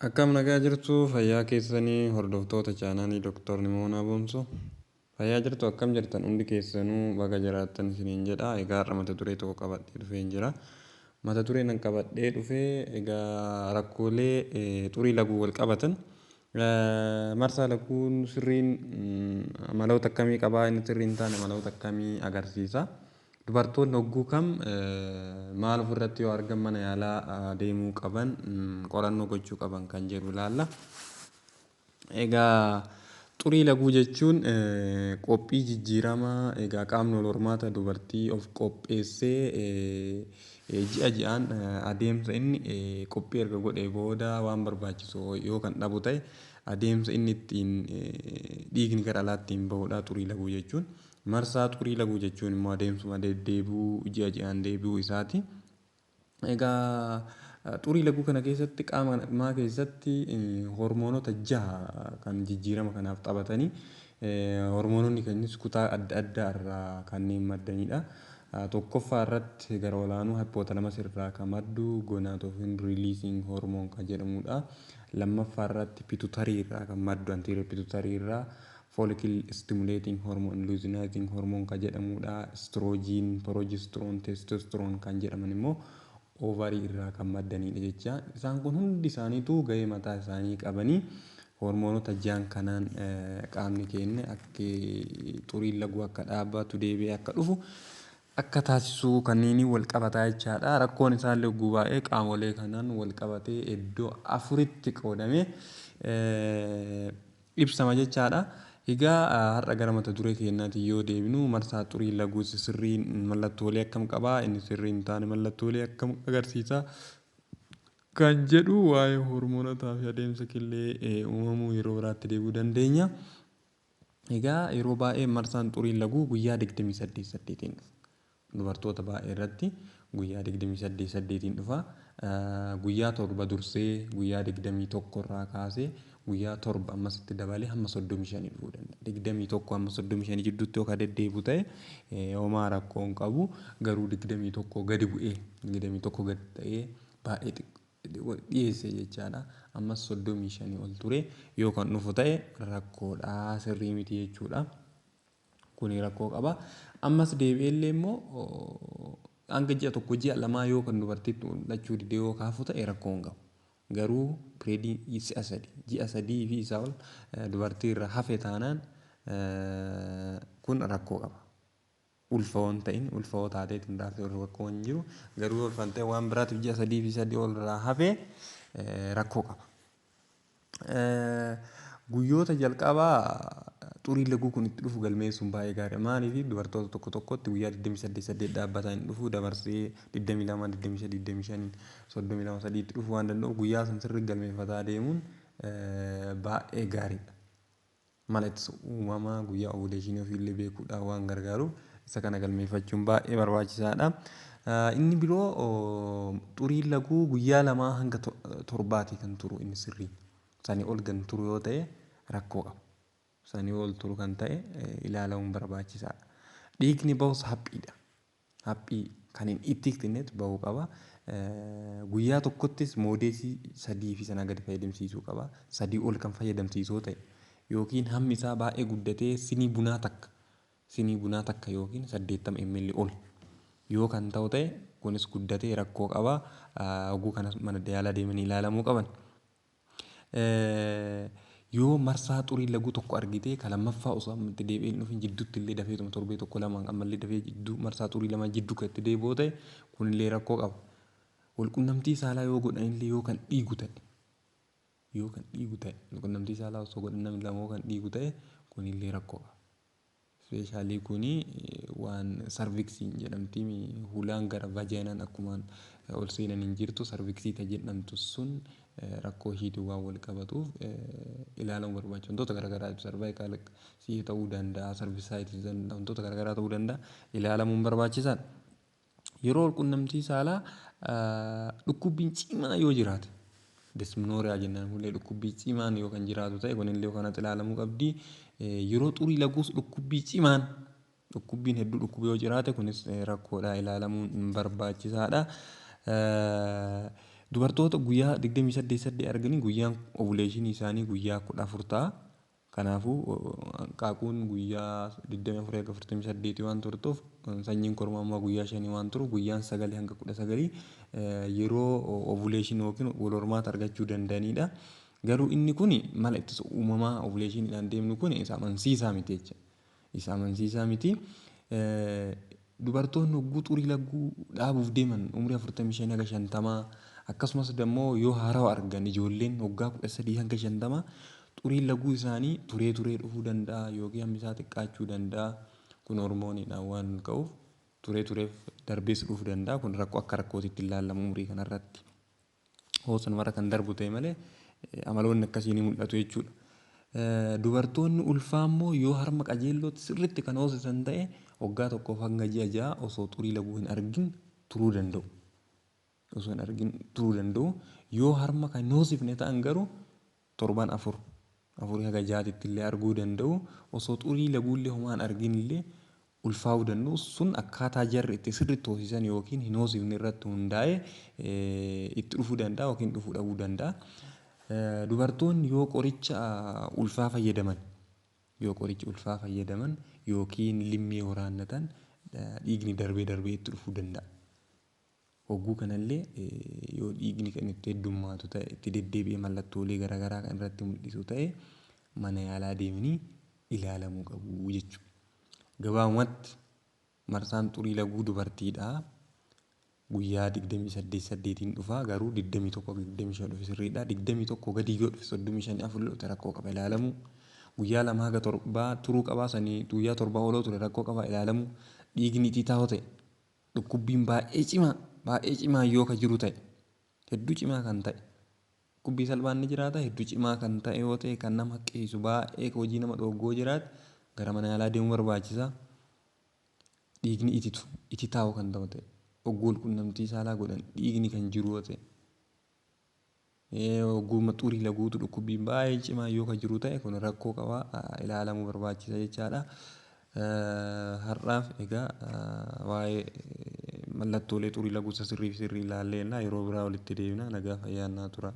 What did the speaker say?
Akkam nagaa jirtu, fayyaa keessanii, hordoftoota chaanaalii Dr. Nimoonaa Boonsoo? Fayyaa jirtu, akkam jirtan? Hundi keessanuu baga jiraattan isiniin jedha. Egaa har'a mata duree tokko qabadhee dhufeen jira. Mata duree nan qabadhee dhufee egaa rakkoolee xurii laguu wal qabatan, marsaa laguun sirriin amaloota akkamii qabaa, inni sirrii hin taane amaloota akkamii agarsiisa? Dubartoonni hogguu kam maal ofirratti yoo argan mana yaalaa deemuu qaban, qorannoo gochuu qaban kan jedhu ilaalla. Egaa xurii laguu jechuun qophii jijjiiramaa egaa qaamni wal hormaata dubartii of qopheessee ji'a ji'aan adeemsa inni qophii erga godhee booda waan barbaachisu yoo kan dhabu ta'e, adeemsa inni ittiin dhiigni gara alaatti ittiin bahudha xurii laguu jechuun. Marsaa xurii laguu jechuun immoo adeemsuma deddeebi'uu, ji'a ji'aan deebi'uu isaati. Egaa xurii laguu kana keessatti qaama namaa keessatti hormoonota jaha kan jijjiirama kanaaf taphatanii, hormoononni kunis kutaa adda addaa irraa kanneen maddanidha. Tokkoffaa irratti gara olaanuu hypothalamus irraa kan maddu gonadotropin releasing hormone kan jedhamudha. Lammaffaa irratti pituitary irraa kan maddu, anterior pituitary irraa follicle stimulating hormone, luteinizing hormone kan jedhamudha. Estrogen, progesterone, testosterone kan jedhaman immoo ovary irraa kan maddanidha jecha. Isaan kun hundi isaaniitu gahee mataa isaanii qabanii, hormoonota jaan kanaan qaamni keenya akka xuriin laguu akka dhaabbatu, deebi'ee akka dhufu akka taasisu kanneen wal qabataa jechaadha. Rakkoon isaallee hogguu baay'ee qaamolee kanaan wal qabatee iddoo afuritti qoodamee ibsama jechaadha. Egaa har'a gara mata duree keenyaatti yoo deebinu, marsaa xurii laguu sirriin mallattoolee akkam qabaa, inni sirrii hin taane mallattoolee akkam agarsiisa kan jedhu, waa'ee hormoonotaa fi adeemsa killee uumamuu yeroo biraatti deebi'uu dandeenya. Egaa yeroo baay'ee marsaan xuriin laguu guyyaa 28 8n dhufa. Dubartoota baay'ee irratti guyyaa 28 8n dhufa. Guyyaa 7 dursee, guyyaa 21 irraa kaasee guyyaa 7 ammasitti dabalee hamma 35 dhufuu danda'a. 21 hamma 35 jidduutti yoo ka deddeebi'u ta'e homaa rakkoo hin qabu. Garuu 21 gadi bu'ee, 21 gadi ta'ee baay'ee dhiyeesse jechaadha. Ammas 35 ol ture yoo kan dhufu ta'e rakkoodha, sirrii miti jechuudha. Kuni rakkoo qaba. Ammas deebi'eellee immoo hanga ji'a 1, ji'a 2 yoo kan dubartiitti mul'achuu dide yoo kaafu ta'e rakkoo hin qabu. Garuu periodiin si'a sadi, ji'a 3 fi isaa ol dubartii irra hafe taanaan kun rakkoo qaba. Ulfa waan ta'in, ulfa yoo taateetiin raafte rakkoo hin jiru. Garuu yoo ulfa hin ta'in waan biraatiif ji'a 3 fi 3 ol irraa hafe rakkoo qaba. Guyyoota jalqabaa xuriin laguu kun itti dhufu galmeessuun baay'ee gaariidha. Maaliif? Dubartoota tokko tokkotti guyyaa 28 8 dhaabbataan hin dhufu, dabarsee 22, 23, 25, 32, 3 itti dhufuu waan danda'uuf, guyyaa san sirriitti galmeeffataa deemuun baay'ee gaariidha. Mala ittisa uumamaa guyyaa ovulation ofiillee beekuudhaaf waan gargaaruuf, isa kana galmeeffachuun baay'ee barbaachisaadha. Inni biroo xuriin laguu guyyaa 2 hanga 7ti kan turu inni sirrii. Sanii ol kan turu yoo ta'e rakkoo qaba. Sanii ol turu kan ta'e ilaalamuun barbaachisaadha. Dhiigni bahus haphiidha. Haphii kan hin ittiqxinnetu bahuu qaba. Guyyaa tokkottis moodeesii sadii fi sanaa gadi fayyadamsiisuu qaba. Sadii ol kan fayyadamsiisoo ta'e yookiin hammi isaa baay'ee guddatee sinii bunaa takka, sinii bunaa takka yookiin 80 ml ol yoo kan ta'u ta'e, kunis guddatee rakkoo qaba. Oguu kanas mana yaalaa deemanii ilaalamuu qaban. Yoo marsaa xurii laguu tokko argitee ka lammaffaa osoo amma itti deebi'ee hin dhufin jidduutti illee dafeetuma torbee tokko lama ammallee dafee jidduu marsaa xurii lama jidduu kan itti deebi'u ta'e, kunillee rakkoo qaba. Walqunnamtii saalaa yoo godhan illee yoo kan dhiigu ta'e, yoo kan dhiigu ta'e, walqunnamtii saalaa osoo godhan namni lama yoo kan dhiigu ta'e, kunillee rakkoo qaba. Especially kuni waan cervixiin jedhamti, hulaan gara vaginaan akkumaan ol seenan hin jirtu, cervixii ta jedhamtu sun rakkoo ishiitiin waan wal qabatuuf ilaalamuu barbaachisa. Wantoota garaagaraa, cervical ta'uu danda'a, cervicitis, wantoota garaagaraa ta'uu danda'a, ilaalamuun barbaachisaadha. Yeroo walqunnamtii saalaa dhukkubbiin cimaa yoo jiraate, dysmenorrhea jennaan, kunillee dhukkubbii cimaan yoo kan jiraatu ta'e, kunillee kanatti ilaalamuu qabdi. Yeroo xurii laguus dhukkubbii cimaan, dhukkubbiin hedduu dhukkubu yoo jiraate, kunis rakkoodha, ilaalamuun barbaachisaadha. Dubartoota guyyaa 28 arganii guyyaan ovulation isaanii guyyaa 14 ta'a. Kanaafuu hanqaaquun guyyaa 24 hanga 48 waan turtuuf, sanyiin kormaa immoo guyyaa 5 waan turuuf, guyyaan 9 hanga 19 yeroo ovulation yookiin wal hormaata argachuu danda'anidha. Garuu inni kun mala ittisa uumamaa ovulationiidhaan deemnu kun isa amansiisaa miti jecha. Isa amansiisaa miti. Dubartoonni hogguu xurii laguu dhaabuuf deeman umurii 45 hanga 50, akkasumas immoo yoo haarawa argan ijoolleen waggaa 13 hanga 50, xuriin laguu isaanii turee turee dhufuu danda'a yookiin hammi isaa xiqqaachuu danda'a. Kun hormooniidhaan waan ka'uuf turee tureef darbees dhufuu danda'a. Kun rakkoo akka rakkootitti ilaalamu umurii kanarratti. Hoo sanumarra kan darbu ta'e malee amaloonni akkasii ni mul'atu jechuudha. Dubartoonni ulfaa immoo yoo harma qajeellootti sirriitti kan hoosisan ta'e, waggaa tokkoof hanga ji'a 6 osoo xurii laguu hin argin turuu danda'u. Osoo hin argin turuu danda'u. Yoo harma kan hin hoosifne ta'an garuu torban 4, 4 haga 6tti illee arguu danda'u. Osoo xurii laguullee homaa hin argin illee ulfaa'uu danda'u. Sun akkaataa jarri itti sirriitti hoosisan yookiin hin hoosifne irratti hundaa'ee itti dhufuu danda'a yookiin dhufuu dhabuu danda'a. Dubartoonni yoo qoricha ulfaa fayyadaman, yoo qoricha ulfaa fayyadaman yookiin limmee waraannatan, dhiigni darbee darbee itti dhufuu danda'a. Hogguu kanallee yoo dhiigni kan itti heddummaatu ta'e, itti deddeebi'ee mallattoolee garaagaraa kan irratti mul'isu ta'e, mana yaalaa deemanii ilaalamuu qabu jechuudha. Gabaabumatti marsaan xurii laguu dubartiidhaa guyyaa 28 8 dhufa, garuu 21 25 dhufe sirriidha. 21 gadi yoo dhufe, 35 4 dhufe, rakkoo qaba, ilaalamu. Guyyaa 2 haga 7 turuu qabaa, sanii guyyaa 7 oloo ture rakkoo qaba, ilaalamu. Dhiigni itiitaa yoo ta'e, dhukkubbiin baay'ee cimaa baay'ee cimaa yoo ka jiru ta'e, hedduu cimaa kan ta'e, dhukkubbii salphaan ni jiraata, hedduu cimaa kan ta'e yoo ta'e, kan nama haqqeessu, baay'ee hojii nama dhoggoo jiraate, gara mana yaalaa deemuu barbaachisa. Dhiigni ititu ititaa'u kan ta'u ta'e, hogguu qunnamtii saalaa godhan dhiigni kan jiru yoo ta'e, hogguu xurii laguutu dhukkubbiin baay'ee cimaa yoo ka jiru ta'e, kun rakkoo qaba, ilaalamuu barbaachisa jechaadha. Har'aaf egaa waa'ee mallattoolee xurii laguu isa sirrii fi sirrii ilaalleerra. Yeroo biraa walitti deebina, nagaa fayyaa tura.